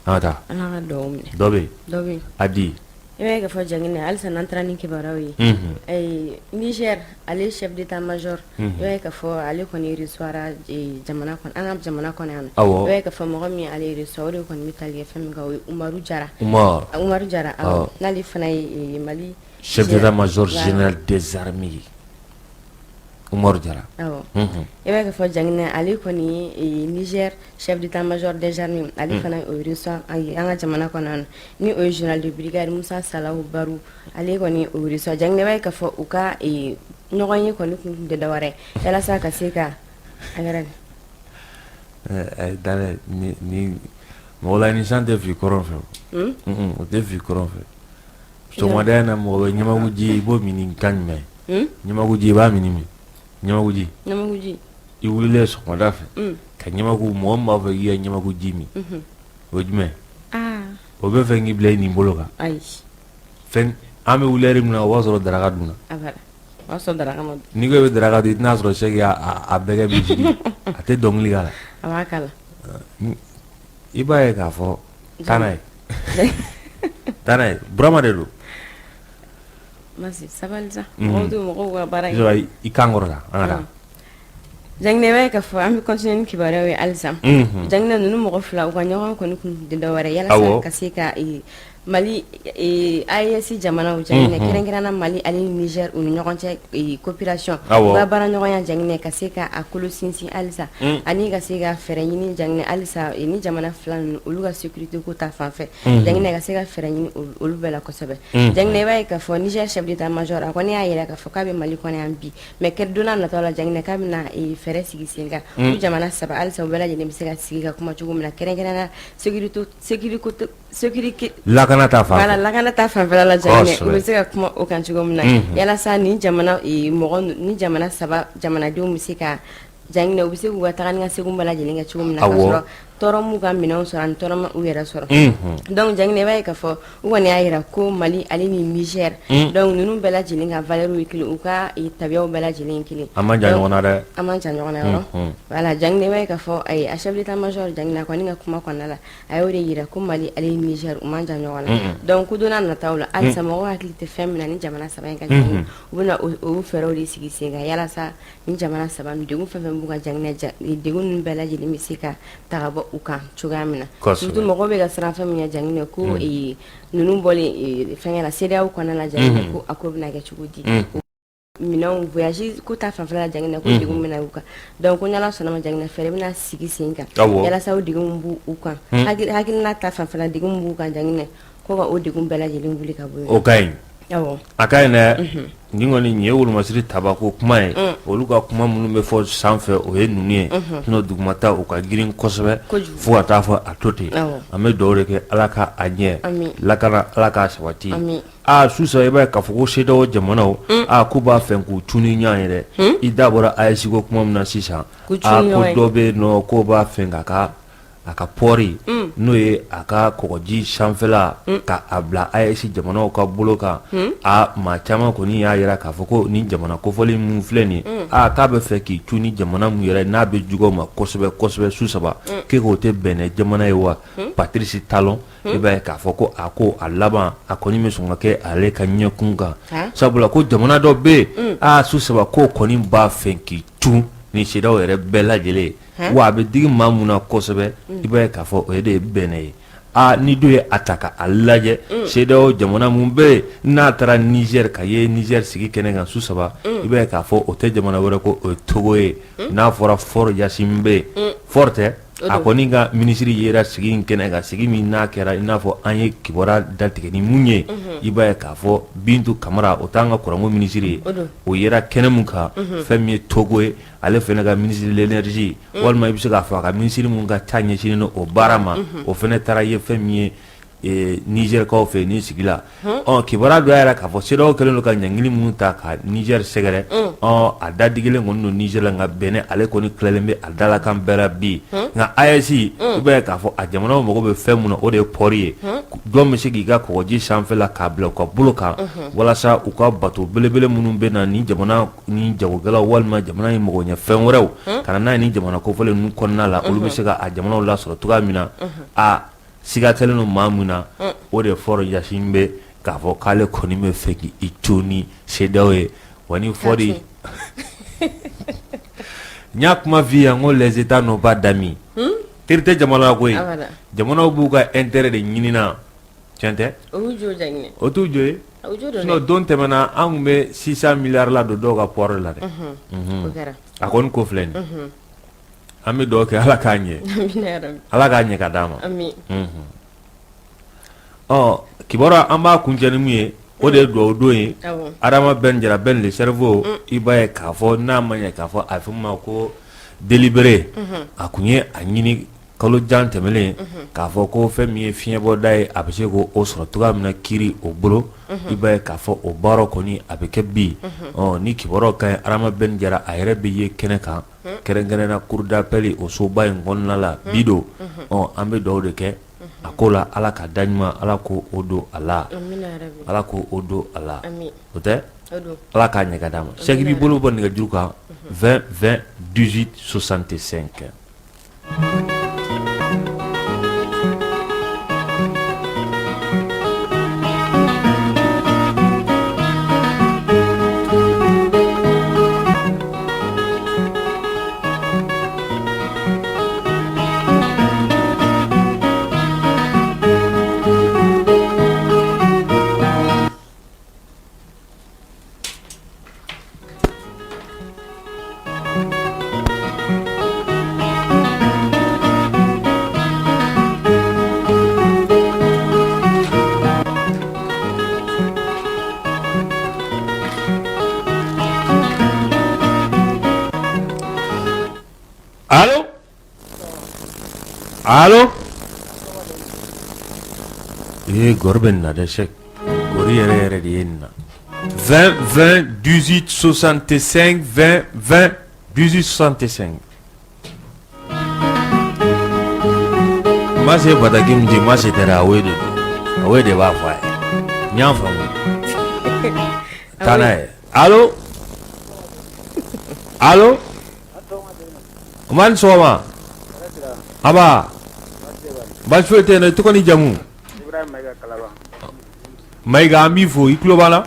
An ka taa.
Ala ka dugawu minɛ.
Dɔ bɛ yen.
Dɔ bɛ yen.
A di.
I b'a ye k'a fɔ Janginɛ, halisa n'an taara ni kibaruyaw ye. Niger, ale chef d'état-major, i b'a ye k'a fɔ ale kɔni reçoit jamana kɔnɔ, an ka jamana kɔnɔ yan nɔ.
Awɔ.
I b'a ye k'a fɔ mɔgɔ min ale reçoit, o de kɔni bɛ tali kɛ fɛn min kan, o ye Umaru Jara.
Umaru.
Umaru Jara, awɔ. N'ale fana ye Mali.
Chef d'état-major général des armées Umaru Jara.
Awɔ. I b'a ye k'a fɔ Janginɛ, ale kɔni ye Niger chef d'état-major des armées, ale fana o reçoit an ka jamana kɔnɔ yan nɔ, ni o ye général de brigade Musa Salawu Baru, ale kɔni o reçoit. Janginɛ, i b'a ye k'a fɔ u ka ɲɔgɔn ye kɔni kun tɛ dɔwɛrɛ ye walasa ka se ka a kɛra
di. Ni mɔgɔ la ni san tɛ fili kɔrɔn fɛ, o tɛ fili kɔrɔn fɛ. Sɔgɔmada in na, mɔgɔ bɛ ɲamakuji, i b'o min ni kan jumɛn ye? Ɲamakuji, i b'a min min ɲamakuji.
Ɲamakuji.
I wulilen sɔgɔmada fɛ ka ɲamaku, mɔgɔ min b'a fɔ k'i ka ɲamakuji min, o ye jumɛn? O bɛ fɛ k'i bila i nin bolo kan.
Ayi.
Fɛn. An bɛ wuli heure min na, o b'a sɔrɔ daraka dunna.
O y'a sɔrɔ daraka ma dun.
N'i ko i bɛ daraka dun, i tɛna sɔrɔ Sɛki y'a a bɛɛ kɛ misiri ye, a tɛ dɔnkili k'a la.
A b'a k'a la.
I b'a ye k'a fɔ taa n'a ye, taa n'a ye Burama de don.
Masi sabali sa, mɔgɔw to mɔgɔw ka baara kɛ.
I kan kɔrɔta an ka taa.
Janginɛ, i b'a ye k'a fɔ an bɛ continuer ni kibaruyaw ye halisa. Janginɛ, ninnu mɔgɔ fila, u ka ɲɔgɔn kɔni kun tɛ dɔwɛrɛ yalasa ka se ka Mali AES jamanaw, Janginɛ, kɛrɛnkɛrɛnna Mali ale ni Niger, u ni ɲɔgɔn cɛ coopération, u ka baara ɲɔgɔnya, Janginɛ, ka se ka a kolo sinsin halisa, ani ka se ka fɛɛrɛ ɲini, Janginɛ, halisa ni jamana fila ninnu, olu ka sécurité ko ta fanfɛ, Janginɛ, ka se ka fɛɛrɛ ɲini olu bɛɛ la kosɛbɛ. Janginɛ, i b'a ye k'a fɔ Niger chef d'état-major, a kɔni y'a jira k'a fɔ k'a bɛ Mali kɔnɔ yan bi, mais kɛ don n'a nataw la, Janginɛ, k'a bɛna fɛɛrɛ sigi sen kan, u jamana saba halisa, u bɛɛ lajɛlen bɛ se ka sigi ka kuma cogo min na, kɛrɛnkɛrɛnna sécurité
lakana ta fan
voilà, lakana ta fanfɛla la, Janginɛ, u bɛ se ka kuma o kan cogo min na, yalasa ni jamana mɔgɔ ni jamana saba jamanadenw bɛ se ka, Janginɛ, u bɛ se k'u ka taga ni ka segin bɛɛ lajɛlen kɛ cogo min na, k'a sɔrɔ tɔɔrɔ m'u ka minɛnw sɔrɔ ani tɔɔrɔ ma u yɛrɛ sɔrɔ. Donc Janginɛ, i b'a ye k'a fɔ u kɔni y'a jira ko Mali ale ni Niger, donc ninnu bɛɛ lajɛlen ka valeur ye kelen, u ka tabiyaw bɛɛ lajɛlen ye kelen.
An man jan ɲɔgɔn na dɛ.
An man jan ɲɔgɔn na yɔrɔ. Voilà, Janginɛ, i b'a ye k'a fɔ a chef d'état-major, Janginɛ, a kɔni ka kuma kɔnɔna la, a y'o de jira ko Mali ale ni Niger, u man jan ɲɔgɔn na. Donc ko don n'a nataw la halisa, mɔgɔw hakili tɛ fɛn min na ni jamana saba in ka, Janginɛ, u bɛna o fɛɛrɛw de sigi sen kan, yalasa ni jamana saba ninnu, degun fɛn fɛn b'u kan, Janginɛ, degun ninnu bɛɛ lajɛlen bɛ se ka ta ka bɔ u kan cogoya min na. Surtout mɔgɔw bɛ ka siran fɛn min ɲɛ, Janginɛ, ko ninnu bɔlen fɛnkɛ la CEDEAO kɔnɔna la, Janginɛ, ko a ko bɛna kɛ cogo di, minɛnw voyage ko ta fanfɛla la, Janginɛ, ko degun bɛna u kan. Donc ko n'Ala sɔnna ma, Janginɛ, fɛɛrɛ bɛna sigi sen kan yalasa o degun b'u u kan, hakilina ta fanfɛla, degun b'u kan, Janginɛ, ko ka o degun bɛɛ lajɛlen wuli ka bɔ yen.
O ka ɲi, a ka ɲi dɛ. Nin kɔni nin ye wolomasiri tabako kuma ye. Olu ka kuma minnu bɛ fɔ sanfɛ, o ye ninnu ye, sinon dugumata u ka girin kosɛbɛ, fo ka taa fɔ a to ten. An bɛ dugawu de kɛ, Ala ka a ɲɛ lakana, Ala k'a sabati. Aa, su saba, i b'a ye k'a fɔ ko CEDEAO jamanaw, aa, k'u b'a fɛ k'u cun ni ɲɔgɔn ye dɛ. I da bɔra AES ko kuma min na sisan, aa, ko dɔ bɛ yen nɔ k'o b'a fɛ k'a ka a ka port, n'o ye a ka kɔgɔji sanfɛla, ka a bila AES jamanaw ka bolo kan. A maa caman kɔni y'a jira k'a fɔ ko ni jamana kofɔlen minnu filɛ nin ye, aa, k'a bɛ fɛ k'i cun ni jamana min yɛrɛ n'a bɛ jugu ma kosɛbɛ kosɛbɛ, su saba, k'e k'o tɛ Bénin jamana ye wa? Patrice Talon, i b'a ye k'a fɔ ko a ko a laban a kɔni bɛ sɔn ka kɛ ale ka ɲɛkun kan, sabula ko jamana dɔ bɛ yen, aa, su saba, k'o kɔni b'a fɛ k'i cun ni CEDEAO yɛrɛ bɛɛ lajɛlen ye. Wa a bɛ digi maa mun na kosɛbɛ, i b'a ye k'a fɔ o de ye Bénin ye. Aa, ni dun ye a ta ka a lajɛ, CEDEAO jamana mun bɛ yen n'a taara Niger ka ye Niger sigi kɛnɛ kan, su saba, i b'a ye k'a fɔ o tɛ jamana wɛrɛ ko o ye Togo ye. N'a fɔra Faure Gnassingbé, Faure tɛ, a kɔni ka minisiri yera sigi in kɛnɛ kan, sigi min n'a kɛra i n'a fɔ an ye kibaruya datigɛ ni mun ye. I b'a ye k'a fɔ Bintu Kamara, o t'an ka kuranko minisiri ye, o yera kɛnɛ mun kan, fɛn min ye Togo ye, ale fana ka ministre de l'énergie, walima i bɛ se k'a fɔ a ka minisiri mun ka ca ɲɛsinnen don o baara ma, o fana taara ye fɛn min ye Nizɛrikaw fɛ nin sigi la. Ɔ, kibaruya dɔ y'a jira k'a fɔ CEDEAO kɛlen don ka ɲangili minnu ta ka Nizɛri sɛgɛrɛ, ɔ, a dadigilen kɔni don Nizɛri la, nka Bénin ale kɔni tilalen bɛ a dalakan bɛɛ la bi. Nka AES, i b'a ye k'a fɔ a jamanaw mago bɛ fɛn min na, o de ye port ye. Jɔn bɛ se k'i ka kɔgɔji sanfɛla k'a bila u ka bolo kan, walasa u ka bateau belebele minnu bɛ na ni jamana ni jagokɛlaw walima jamana in mago ɲɛ fɛn wɛrɛw ka na n'a ye ni jamana kofɔlen ninnu kɔnɔna la, olu bɛ se ka a jamanaw lasɔrɔ cogoya min na. A siga kɛlen don maa min na, o de ye Faure Gnassingbé, k'a fɔ k'ale kɔni bɛ fɛ k'i cun ni CEDEAO ye. Wa ni Faure, n y'a kuma f'i ye n ko les États n'ont pas d'amis. Teri tɛ jamana la koyi, jamanaw b'u ka intérêt de ɲini na, tiɲɛ tɛ? O t'u jo ye, sinon don tɛmɛna an tun bɛ 600 milliards la don dɔw ka port la dɛ. A kɔni ko filɛ nin, an bɛ dugawu kɛ, Ala k'a ɲɛ, Ala k'a ɲɛ ka d'an ma. Ɔ, kibaruya an b'a kuncɛ ni mun ye, o de ye dugawu don ye. Adama Ben Jara Ben le cerveau, i b'a ye k'a fɔ n'a ma ɲɛ k'a fɔ a fɔ ma ko délibéré, a tun ye a ɲini kalo jan tɛmɛnen k'a fɔ ko fɛn min ye fiɲɛbɔda ye, a bɛ se k'o sɔrɔ cogoya min na kiiri o bolo. I b'a ye k'a fɔ o baara kɔni a bɛ kɛ bi. Ɔ, ni kibaruyaw ka ɲi, Adama Ben Jara a yɛrɛ bɛ ye kɛnɛ kan, kɛrɛnkɛrɛnna cour d'appel o soba in kɔnɔna la bi don. Ɔ, an bɛ dugawu de kɛ. A ko la Ala ka da ɲuman Ala ko o don a la, amina yarabi, Ala ko o don a la, ami, o tɛ, o don, Ala k'a ɲɛ ka d'an ma Sɛki i b'i bolo bɔ nɛgɛjuru kan 20 20 18 65 Allo allo ee gɔri bɛ nin na dɛ Sɛki gɔri yɛrɛ yɛrɛ de ye nin na 20 20 18 65 20 20 18 65 Ma se bataki min ci ma se tɛ dɛ Awe de don Awe de b'a fɔ a ye n y'a faamu taa n'a ye allo allo nba ni sɔgɔma aba baasi foyi tɛ yen i tɔgɔ ni jamu Mayiga an b'i fo i tulo b'an na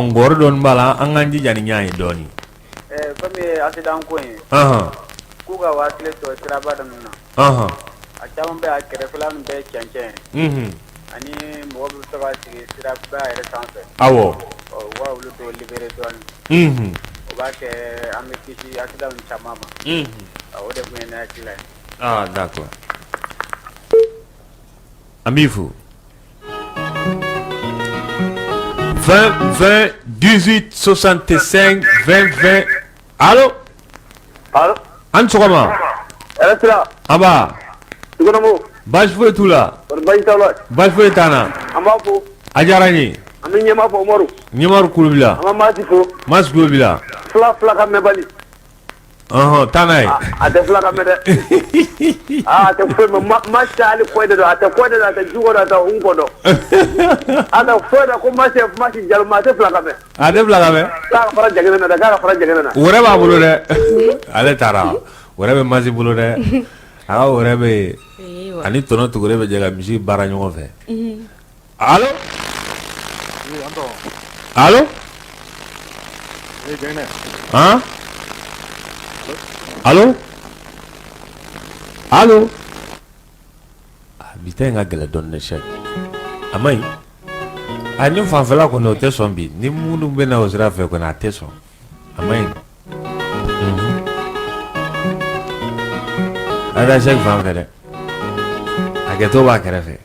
ngɔri dɔɔni b'a la an k'an jija ni ɲɔgɔn ye dɔɔni
fɛn min ye accident ko in ye k'u ka hakili to siraba ninnu na a caman bɛ a kɛrɛfɛla ninnu bɛɛ cɛncɛn ye ani mɔgɔ bɛ se ka sigi siraba yɛrɛ sanfɛ
awɔ
u ka olu dɔw libérer dɔɔni o b'a kɛ an bɛ kisi accident ninnu caman ma o de tun ye ne hakilila ye
ah d'accord an b'i fo 20 20 18 65 20 20 allo
allo
an ni sɔgɔma
hɛrɛ sira
anba
Dukɔnɔmɔgɔw
baasi foyi t'u la
kɔri baasi t'aw la
baasi foyi t'an na
an b'a fo
a diyara n ye
an bɛ ɲɛmaa fo Umaru
ɲɛmaru kulo b'i la
an ka Masi fo
Masi kulo b'i la
fila fila ka mɛnbali
Ɔhɔn taa n'a ye
a tɛ fila kan mɛn dɛ aa a tɛ foyi mɛn Masi hali foyi t'a dɔn a tɛ foyi dɔn a tɛ juko dɔn a tɛ nko dɔn a tɛ foyi dɔn ko Masi Masi Jalo a tɛ fila kan mɛn
a tɛ fila kan mɛn
k'a ka fara Jaginɛ na dɛ k'a ka fara Jaginɛ na
wɛrɛ b'a bolo dɛ ale taara wɛrɛ bɛ Masi bolo dɛ a ka wɛrɛ bɛ yen ani tɔnɔ Tugure bɛ jɛ ka misi baara ɲɔgɔn fɛ allo allo han allo allo bi ta in ka gɛlɛn dɔɔnin dɛ Sɛki a ma ɲi a ni fanfɛla kɔni o tɛ sɔn bi ni minnu bɛ na o sira fɛ kɔni a tɛ sɔn a ma ɲi a taa Sɛki fan fɛ dɛ hakɛto b'a kɛrɛfɛ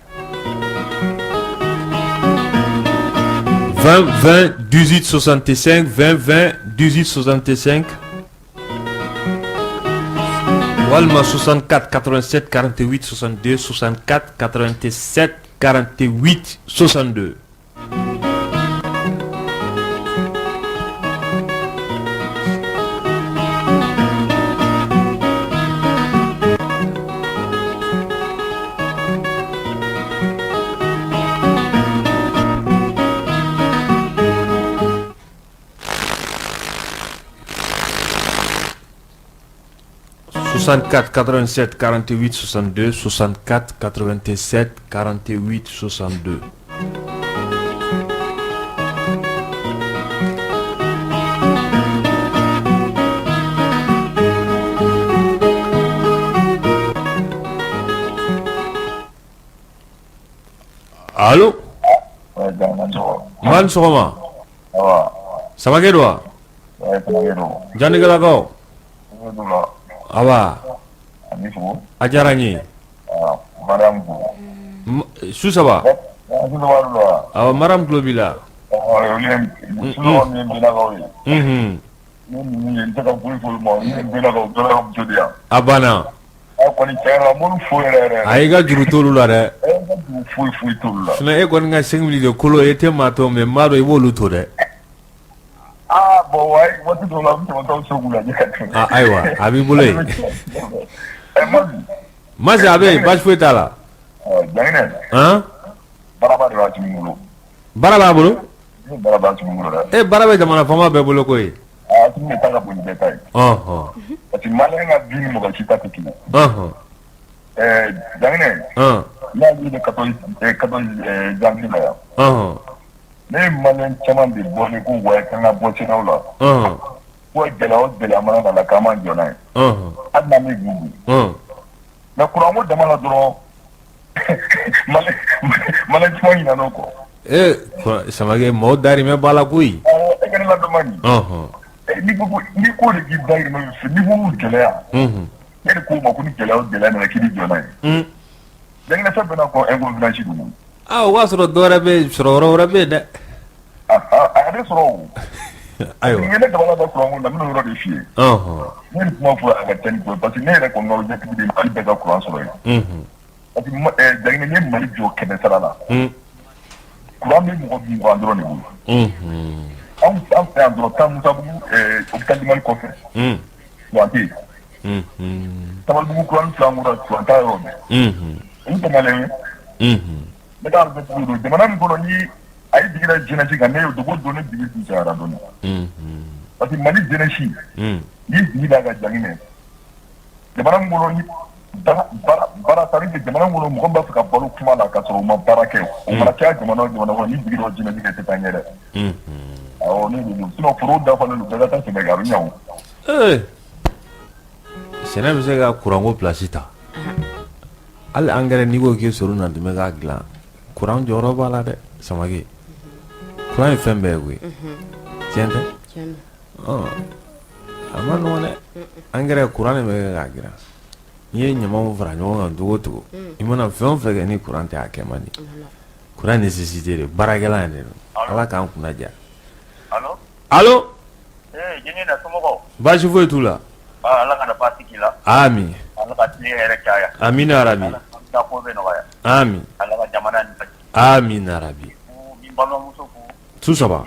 20 20 18 65 20 20 18 65 walima 64 87 48 62 64 87 48 62 64 87 48 62 64 87 48 62 Allo Nba ni sɔgɔma Samakɛ don wa Janikalakaw aba a diyara n ye su saba awɔ Mariam tulo b'i la a banna a i ka juru t'olu la dɛ sinon e kɔni ka 5 minutes de kolo e tɛ maa to mais n b'a dɔn i b'olu to dɛ
Bon waati dɔw la n bɛ tɛmɛtɔ so k'u lajɛ ka tɛmɛ.
Ah, ayiwa a b'i bolo yen. Masi a bɛ yen, baasi foyi t'a la.
Jaginɛ.
Han.
Baaraba de b'a tigi bolo.
Baara b'a bolo.
Baara b'a tigi bolo dɛ.
E baara bɛ jamana faama bɛɛ bolo koyi.
Aa Asimi de ta ka bon ni bɛɛ ta ye.
Ɔnhɔn.
Parce que maliyɛn ka vie ni mɔgɔ si ta tɛ kelen ye.
Ɔnhɔn.
Ɛɛ Jaginɛ.
Ɔn.
Ne hakili bɛ 14 janvier la yan.
Ɔnhɔn.
Ne ye maliyɛn caman de bɔlen ko wayi k'an ka bɔ CEDEAO la.
Ɔnhɔn.
Ko gɛlɛya o gɛlɛya mana na la k'an b'an jɔ n'a ye.
Ɔnhɔn.
Hali n'an bɛ bu
dun.
Mais kuranko dama la dɔrɔn maliyɛn caman ɲinɛna o kɔ.
Ee Samakɛ maaw dahirimɛ b'a la koyi.
E ka ne ladɔn bani.
Ɔnhɔn.
N'i ko n'i ko de k'i dahirimɛ bɛ n'i ko gɛlɛya.
Unhun.
Ne de k'o ma ko ni gɛlɛya o gɛlɛya nana k'i b'i jɔ n'a ye.
Un.
Jaginɛ fɛn bɛɛ n'a kɔ inconvénient don.
Aa o b'a sɔrɔ dɔ wɛrɛ bɛ yen sɔrɔ yɔrɔ wɛrɛ bɛ yen dɛ.
A bɛ sɔrɔ o.
Ayiwa.
Ni ye ne dabali da kuranko la n bɛna o yɔrɔ de f'i ye.
Ɔnhɔn.
Ne ye kuma fɔ a ka ca ni ko ye parce que ne yɛrɛ kɔni ka objectif de ye Mali bɛɛ ka kuran sɔrɔ yen.
Unhun.
Parce que Jaginɛ n'i ye Mali jɔ 100 sara la.
Un.
Kuran bɛ mɔgɔ 20 dɔrɔn de bolo.
Unhun.
Anw fɛ yan dɔrɔn taa Musabugu hôpital du Mali kɔfɛ.
Un.
Kuran tɛ yen.
Unhun.
Sabalibugu kuran fila kura kuran t'a yɔrɔ bɛɛ.
Unhun.
Olu tɛ maliyɛn ye.
Unhun.
Ne ka objectif don jamana min kɔnɔ ni a ye jigi da jeunesse kan ne y'o dogo don ne jigi tun cayara dɔɔnin.
Unhun.
Parce que Mali jeunesse.
Un.
N'i jigi d'a kan Jaginɛ jamana min kɔnɔ ni baara baara c'est à dire que jamana min kɔnɔ mɔgɔ min b'a fɛ ka balo kuma la k'a sɔrɔ u ma baara kɛ o mana caya jamana o jamana kɔnɔ n'i jigi d'o jeunesse kan i tɛ taa ɲɛ dɛ.
Unhun.
Awɔ ne de don sinon forow dafalen don bɛɛ ka taa sɛnɛ kɛ a bɛ ɲɛ o.
Ee sɛnɛ bɛ se ka kuranko place ta hali angɛrɛ n'i ko k'i sɔrɔ na tun bɛ k'a dilan kuran jɔyɔrɔ b'a la dɛ Samakɛ kuran ye fɛn bɛɛ ye koyi tiɲɛ tɛ a ma nɔgɔn dɛ angɛrɛ kuran de bɛ kɛ k'a dilan n'i ye ɲamanw fara ɲɔgɔn kan cogo o cogo i mana fɛn o fɛn kɛ ni kuran tɛ a kɛ man di kuran nécessité de baarakɛlan de don Ala k'an kunna diya allo baasi foyi t'u la
Ala kana baasi k'i la
ami
Ala ka tile hɛrɛ caya
amina yarabi
Ala ka ko bɛɛ nɔgɔya
ami
Ala ka jamana nin basigi
amina yarabi
n balimamuso fo
su saba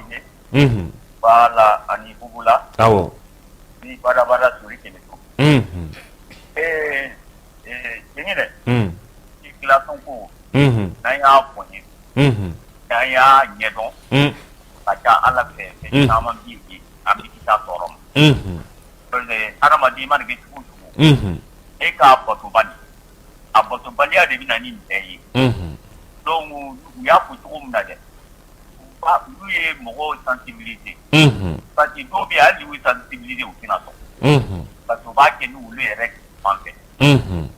unhun
voilà ani Bubula
awɔ
ni badabada sori kɛmɛ to
unhun
ee ee Jɛnɛ
un
circulation ko
unhun
n'an y'a bonya
unhun
n'an y'a ɲɛdɔn
un
a ka ca Ala fɛ fɛn caman bɛ yen an bɛ kisi a tɔɔrɔ ma
unhun
parce que hadamaden i mana kɛ cogo o cogo
unhun
e k'a batobali a batobaliya de bɛ na ni nin bɛɛ ye
unhun
donc u y'a fɔ cogo min na dɛ n'u ye mɔgɔw sensibiliser
unhun
parce que dɔw bɛ yen hali n'u y'u sensibiliser u tɛna sɔn
unhun
parce que u b'a kɛ ni olu yɛrɛ fan fɛ
unhun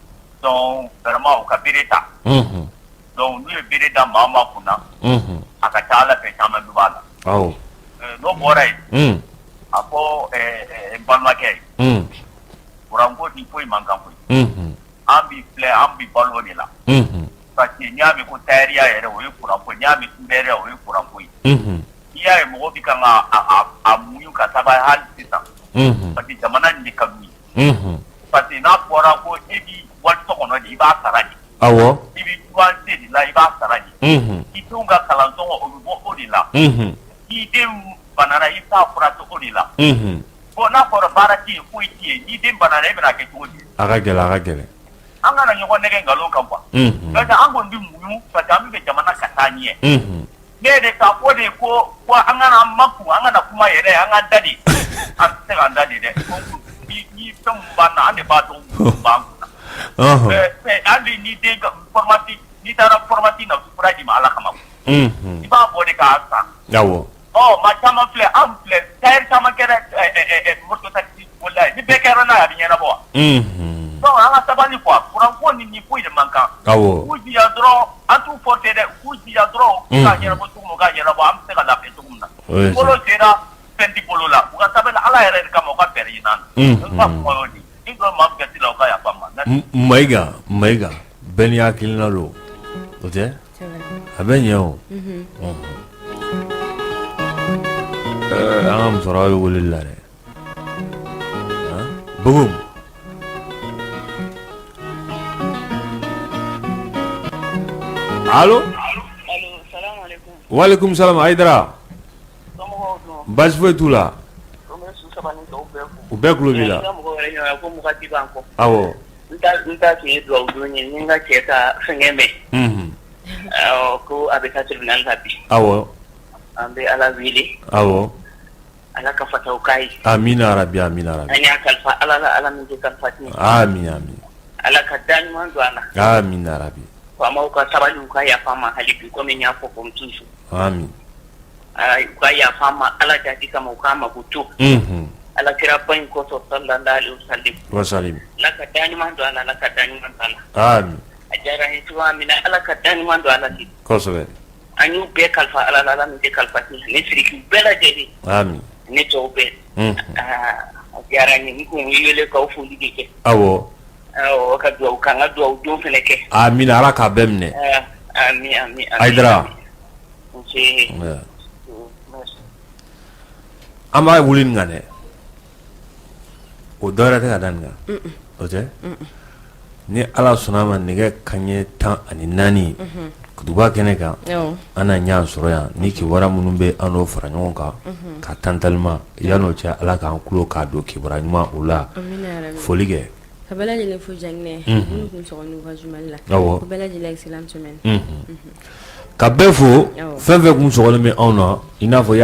donc vraiment u ka bere ta
unhun
donc n'u ye bere da maa o maa kun na
unhun
a ka ca Ala fɛ caman bɛ b'a la
awɔ
n'o bɔra yen
un
a fɔ n balimakɛ ye
un
kuranko ni foyi man kan koyi
unhun
an bi filɛ an bi balo o de la
unhun
parce que n'i y'a mɛn ko tayɛriya yɛrɛ o ye kuranko ye n'i y'a mɛn sudɛriya o ye kuranko ye
unhun
n'i y'a ye mɔgɔ bɛ kan ka a muɲu ka sabali hali sisan
unhun
parce que jamana nin de ka d'u ye
unhun
parce que n'a fɔra ko e bi wali tɔ kɔnɔ de i b'a sara de
awɔ
i bɛ luwanse de la i b'a sara de
unhun
i denw ka kalansɔngɔ o bɛ bɔ o de la
unhun
i den banana i bɛ taa furakɛ o de la
unhun
bon n'a fɔra baara tɛ yen foyi tɛ yen n'i den banana e bɛna kɛ cogo di
a ka gɛlɛn a ka gɛlɛn
an kana ɲɔgɔn nɛgɛn nkalon kan quoi
unhun
parce que an kɔni bɛ muɲu parce que an bɛ fɛ jamana ka taa ɲɛ
unhun
ne de k'a fɔ de ko ko an kana an makun an kana kuma yɛrɛ an k'an da de an tɛ se k'an da de dɛ donc ni fɛn min b'an na an de b'a dɔn mun b'an kunna
ɔhɔn
mais hali ni den ka pharmacie n'i taara pharmacie na u tɛ fura d'i ma Ala kama
unhun
i b'a bɔ de k'a san
awɔ
ɔ maa caman filɛ an filɛ tailleur caman kɛra moto taxi bolila ye ni bɛɛ kɛra n'a ye a bɛ ɲɛnabɔ wa
unhun
donc an ka sabali quoi kuran ko ni nin foyi de man kan
awɔ
u k'u jija dɔrɔn an t'u forcer dɛ u k'u jija dɔrɔn u k'a ɲɛnabɔ cogo min u k'a ɲɛnabɔ an bɛ se ka lafiya cogo min na
O ye
bolo sera fɛn tɛ bolo la u ka sabali Ala yɛrɛ de kama u ka fɛɛrɛ ɲini an na n ka kuma y'o de ye ni dɔrɔn maa min gasi la u ka yafa n ma merci.
Mayiga Mayiga bɛɛ n'i hakilina don o tɛ a bɛ ɲɛ o an ka musokɔrɔba bɛ weleli la dɛ Bobo allo walekum salam Hayidara baasi foyi t'u la. U bɛɛ tulo b'i la.
N ka mɔgɔw yɛrɛ ɲɔgɔn ko mɔgɔ ti b'an kɔ.
Awɔ.
N ta tun ye dugawu don ye, n ye n ka cɛ ka fɛnkɛ mɛn. Awɔ, ko a bɛ taa tribunal la bi.
Awɔ.
An bɛ Ala wele.
Awɔ.
Ala ka fasaw k'a ye.
Amina rabi, amina rabi.
An y'a kalifa Ala la, Ala min tɛ kalifa tiɲɛ.
Ami ami.
Ala ka da ɲuman don a la.
Amina rabi.
Faamaw ka sabali, u ka yafa an ma hali bi, komi n y'a fɔ comme toujours.
Ami.
U ka yafa an ma Ala jati kama, u k'a mako to. Ala kira ba in kosɔn, sallallahu alaihi wasallam.
Wasalim.
Ala ka da ɲuman don a la, Ala ka da ɲuman don a la.
Ami.
A diyara n ye cogoya min na, Ala ka da ɲuman don a la ten.
Kosɛbɛ.
An y'u bɛɛ kalifa Ala la, Ala min tɛ kalifa tiɲɛ, ne Sidiki bɛɛ lajɛlen.
Ami.
Ne tɔw bɛɛ. A diyara n ye, n kun b'i wele k'aw foli de kɛ.
Awɔ.
Awɔ, ka dugawu k'an ka dugawu don fana kɛ.
Amina, Ala k'a bɛɛ minɛ.
Ami ami.
Hayidara.
Nse.
An b'a wuli nin kan dɛ, o dɔwɛrɛ tɛ ka da nin kan, o tɛ. Ni Ala sɔnna a ma, nɛgɛ kanɲɛ 14, kutuba kɛnɛ kan, an na ɲɔgɔn sɔrɔ yan ni kibaruya minnu bɛ, an n'o fara ɲɔgɔn kan ka tantalima. Yan'o cɛ, Ala k'an tulo k'a don kibaruya ɲuman o la. Foli kɛ.
Ka bɛɛ lajɛlen fo Janginɛ, minnu tun sɔgɔlen ka jumali la.
Awɔ.
Ko bɛɛ lajɛlen excellente semaine.
Ka bɛɛ fo, fɛn fɛn kun sɔgɔlen bɛ anw na, i n'a fɔ